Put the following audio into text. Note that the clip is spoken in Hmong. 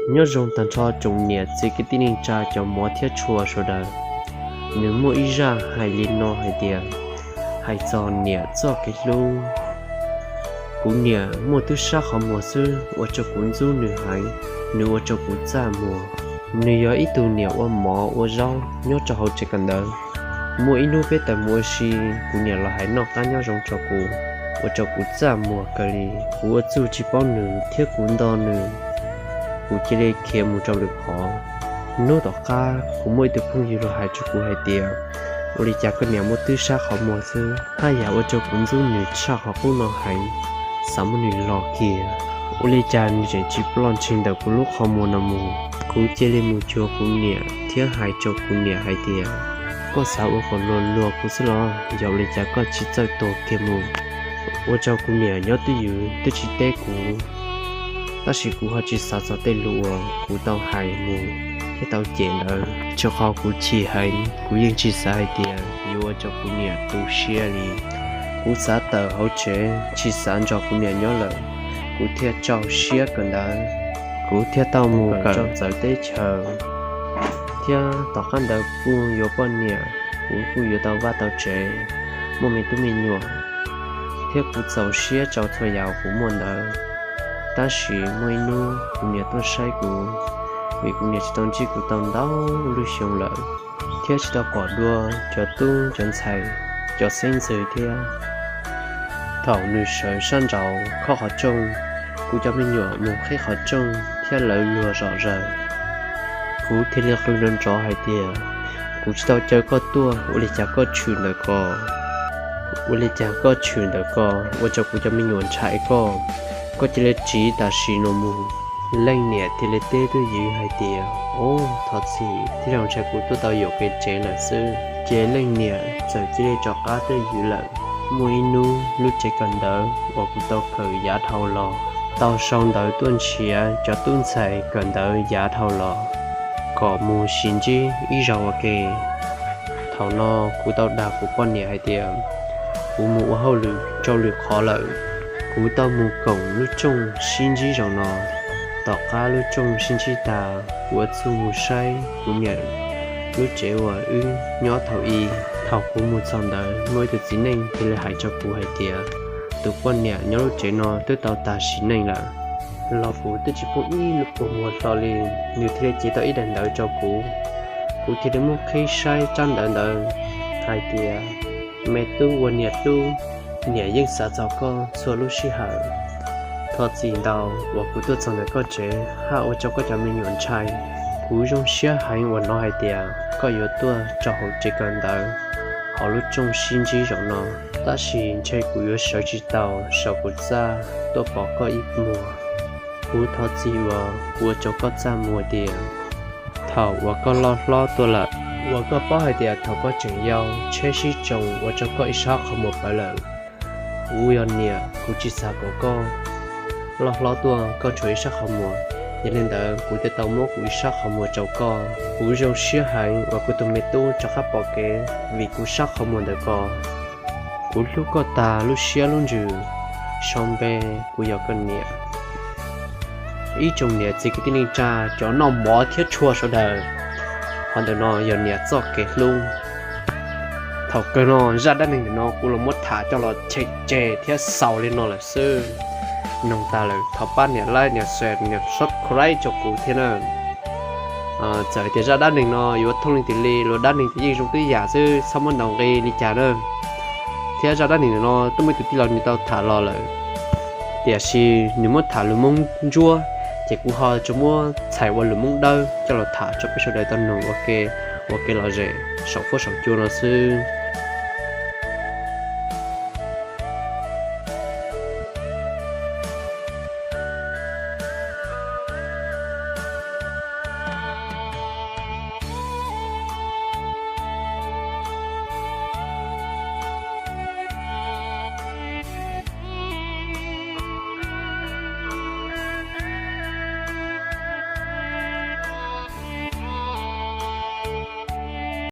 Nyob zoo tag nrho tsoom niam txiv kwv tij neej tsa cov mov thiab tshua sawv daws. Nws muaj ib zaj hais li no hais tias, hais txog niam txoj kev hlub. Kuv niam muaj tub sab qhov muag xwb ua rau kuv ntxub nws heev, nws ua rau kuv txaj muag. Nws yog ib tug niam ua mov ua zaub nyob rau hauv tsev kawm ntawv. Muaj ib hnub peb tawm mus ua si, kuv niam los hais noj qab nyob zoo rau kuv, ua rau kuv txaj muag kawg li. Kuv ua txuj tsis paub nws thiab kuv nto nws, kuv cia li khiav mus rau lwm qhov. Hnub tom qab kuv muaj ib tug phooj ywg los hais rau kuv hais tias, ua li cas koj niam muaj tub sab qhov muag xwb haj yam ua rau kuv ntxub nws tshaj qhov qub no heev, xav muab nws lom kiag. Ua li cas nws tseem tsis ploj ntshis ntawm kuv lub qhov muag no mus. Kuv cia li mus cuag kuv niam thiab hais rau kuv niam hais tias, koj xav ua kom luag luag kuv xwb los yog ua li cas koj tsis txawj tua kiag mus? Ua rau kuv niam nyob twj ywm twb tsis teb kuv, tab sis kuv ho tsis xav txog tej lus uas kuv tau hais mus thiab tau cem ntawd. Rau qhov kuv chim heev, kuv yeej tsis xav hais tias yuav ua rau kuv niam tu siab li. Kuv xav tawm hauv tsev tsis xav nrog kuv niam nyob lawm, kuv thiaj tso siab kawm ntawv. Kuv thiaj tau mus kawm txawv teb chaws, thiab tom qab ntawd kuj yuav poj niam, kuv kuj yuav tau vaj tau tsev, muaj me tub me nyuam, thiab kuv txaus siab rau txhua yam kuv muaj ntawd. Tab sis muaj ib hnub kuv niam tuaj saib kuv, vim kuv niam tsis tau ntsib kuv tau ntau lub xyoo lawm, thiab tsis tau pom dua cov tub cov ntxhais, cov xeeb ntxwv thiab. Thaum nws sawv sab nraud khob qhov rooj, kuv cov me nyuam mus qhib qhov rooj thiab lawv luag zom zaws. Kuv thiaj li qw nrov nrov hais tias, kuv tsis tau caw koj tuaj, ua li cas koj tshwm ntawm ko? Ua li cas koj tshwm ntawm ko ua rau kuv cov me nyuam ntshai koj? Koj cia li tsiv tam sim no mus. Leej niam thiaj li teb twj ywm hais tias, ub, thov txim, tij laug, ntshai kuv tuaj tau yuam kev tsev lawm xwb. Ces leej niam txawm cia li rov qab twj ywm lawm. Muaj ib hnub lub tsev kawm ntawv uas kuv tau kawm yav dhau los tau sau ntawv tuaj nrhiav cov tub ntxhais kawm ntawv yav dhau los kom mus sib ntsib ib zaug ua ke. Thaum no kuv tau dag kuv poj niam hais tias, kuv mus ua hauj lwm rau lwm qhov lawm, kuv tau mus koom lub rooj sib ntsib zaum no. Tom qab lub rooj sib ntsib tas, kuv ua txuj mus saib kuv niam lub tsev uas wb nyob thaum i. Thaum kuv mus txog ntawd, muaj ib tug txiv neej thiaj li hais rau kuv hais tias, tus poj niam nyob lub tsev no twb tau tag sim neej lawm. Los kuv twb tsis poob ib lub kua muag hlo li, nws thiaj li cev tau ib daim ntawv rau kuv. Kuv thiaj li muab qhib saib tsab ntawv ntawd hais tias, me tub uas niam hlub, niam yeej xav txog koj txhua lub sij hawm. Thov txim ntau uas kuv tuaj txog ntawm koj tsev haj ua rau koj cov me nyuam ntshai. Kuv zoo siab heev uas hnov hais tias koj yuav tuaj rau hauv tsev kawm ntawv hauv lub rooj sib ntsib zaum no, tab sis ntshe kuv yuav sawv tsis tau saum kuv txaj tuaj pom koj ib muag. Kuv thov txim uas kuv ua rau koj txaj muag tias thaum uas koj loj hlob tuaj lawm, uas koj paub hais tias thaum koj tseem yau tsheb sib tsoo ua rau koj ib sab qhov muag pawv lawm. Kuv yog niam, kuv tsis xav kom koj loj hlob tuaj koj tshuav ib sab qhov muag. Yog li ntawd kuv thiaj tau muab kuv ib sab qhov muag rau koj. Kuv zoo siab heev uas kuv tus me tub rov qab pom kev vim kuv sab qhov muag ntawm ko. Kuv hlub koj tag lub siab lub ntsws, sau npe, kuv yog koj niam. Ib tsoom niam txiv kwv tij neej tsa cov noj mov thiab tshua sawv daws, qhov ntawm no yog niam txoj kev hlub. Thaum kawg no zaj dab neeg ntawm no kuv los muab tham coj los tshem tseg thiab xaus li no lawm xwb. Noog tas lawm thov pab nias like, nias share, nias subscribe rau kuv thiab na. Txawm tias zaj dab neeg no yuav thooj leej twg li, luag dab neeg ces yeej zoo tib yam xwb, txhob muab ntaus nqi li cas na. Thiab zaj dab neeg ntawm no twb muaj ib tug tij laug nws tau tham los lawm, tiam sis nws muab tham lus Hmoob Ntsuab, ces kuv ho tsuas muab txhais ua lus Hmoob Dawb coj los tham rau peb sawv daws tau noog ua ke, ua kev lom zem saum fuab saum cua no xwb.